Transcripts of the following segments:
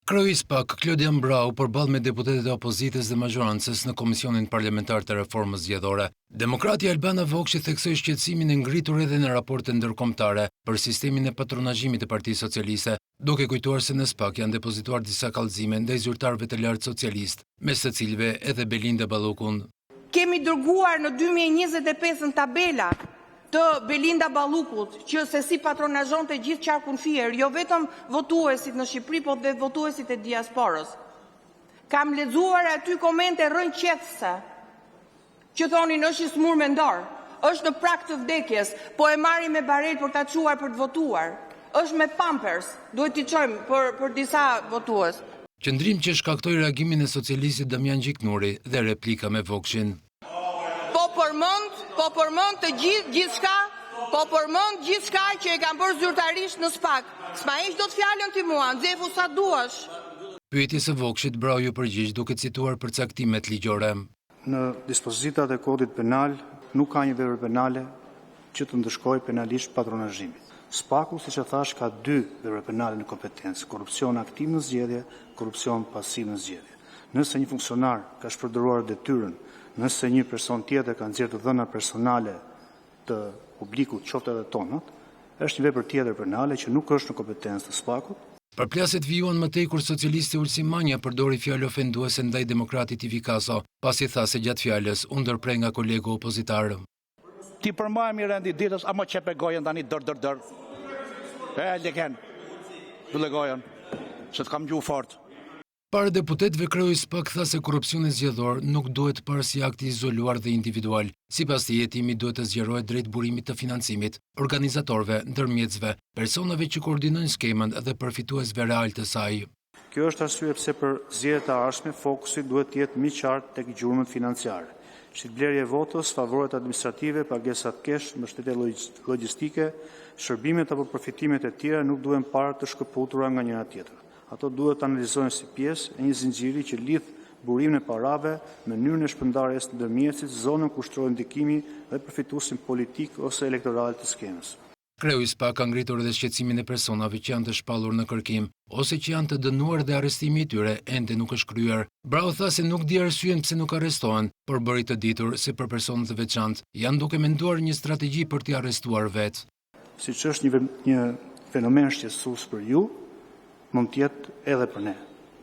Kreu i SPAK, Klodian Braho u përball me deputetët e opozitës dhe mazhorancës në Komisionin Parlamentar të Reformës Zgjedhore. Demokratja Albana Vokshi theksoi shqetësimin e ngritur edhe në raporte ndërkombëtare për sistemin e patronazhimit të Partisë Socialiste, duke kujtuar se në SPAK janë depozituar disa kallëzime ndaj zyrtarëve të lartë socialistë, mes të cilëve edhe Belinda Ballukun. Kemi dërguar në 2025-ën tabela të Belinda Ballukut që se si patronazhonte gjithë qarkun Fier, jo vetëm votuesit në Shqipëri, por dhe votuesit e diasporës. Kam lexuar aty komente rrëqethëse që thonin është i sëmurë mendor, është në prag të vdekjes, po e marrim me barelë për ta çuar për të votuar, është me pampers, duhet t'i çojmë për për disa votues. Qëndrim që shkaktoi reagimin e socialistit Damian Gjiknuri dhe replika me Vokshin. Po përmend, po përmend të gjithë gjithçka, po përmend gjithçka që e kam bërë zyrtarisht në SPAK. S'ma heq dot fjalën ti mua, nxefu sa duash. Pyetjes së Vokshit, Braho iu përgjigj duke cituar përcaktimet ligjore. Në dispozitat e Kodit Penal nuk ka një vepër penale që të ndëshkojë penalisht patronazhimin. SPAK-u, siç e thashë, ka dy vepra penale në kompetencë, korrupsion aktiv në zgjedhje, korrupsion pasiv në zgjedhje. Nëse një funksionar ka shpërdoruar detyrën, nëse një person tjetër ka nxjerrë të dhëna personale të publikut, qoftë edhe tonat, është një vepër tjetër penale që nuk është në kompetencë të SPAK-ut. Përplasjet vijuan më tej kur socialisti Ulsi Manja përdori fjalë ofenduese ndaj demokratit Ivi Kaso, pasi tha se gjatë fjalës u ndërpre nga kolegu opozitar. T'i përmbahemi rendit ditës, ama qepe gojën tani dër dër dër. E leken. Mbylle gojën, se të kam gjuhë fort. Para deputetëve kreu i SPAK tha se korrupsioni zgjedhor nuk duhet parë si akt i izoluar dhe individual. Sipas tij, hetimi duhet të zgjerohet drejt burimit të financimit, organizatorëve, ndërmjetësve, personave që koordinojnë skemën dhe përfituesve realë të saj. Kjo është arsyeja pse për zgjedhjet e ardhshme fokusi duhet të jetë më i qartë tek gjurmët financiare. Shitblerja e votës, favoret administrative, pagesat cash, mbështetja logjistike, shërbimet apo përfitimet e tjera nuk duhen parë të shkëputura nga njëra tjetra. Ato duhet të analizohen si pjesë e një zinxhiri që lidh burimin e parave, mënyrën e shpërndarjes, ndërmjetësit, zonën ku ushtrohet ndikimi dhe përfituesin politik ose elektoral të skemës. Kreu i SPAK ka ngritur edhe shqetësimin e personave që janë të shpallur në kërkim, ose që janë të dënuar dhe arrestimi i tyre ende nuk është kryer. Braho tha se nuk di arsyen pse nuk arrestohen, por bëri të ditur se për persona të veçantë janë duke menduar një strategji për t'i arrestuar vetë. Siç është një një fenomen shqetësues për ju, mund të jetë edhe për ne,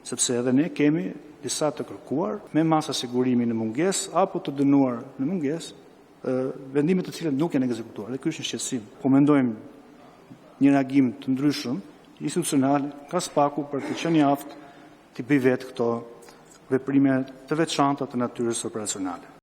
sepse edhe ne kemi disa të kërkuar me masa sigurimi në mungesë apo të dënuar në mungesë, vendime të cilat nuk janë ekzekutuar dhe ky është një shqetësim. Po mendojmë një reagim të ndryshëm institucional nga SPAK-u për të qenë i aftë t'i bëjë vetë këto veprime të veçanta të natyrës operacionale.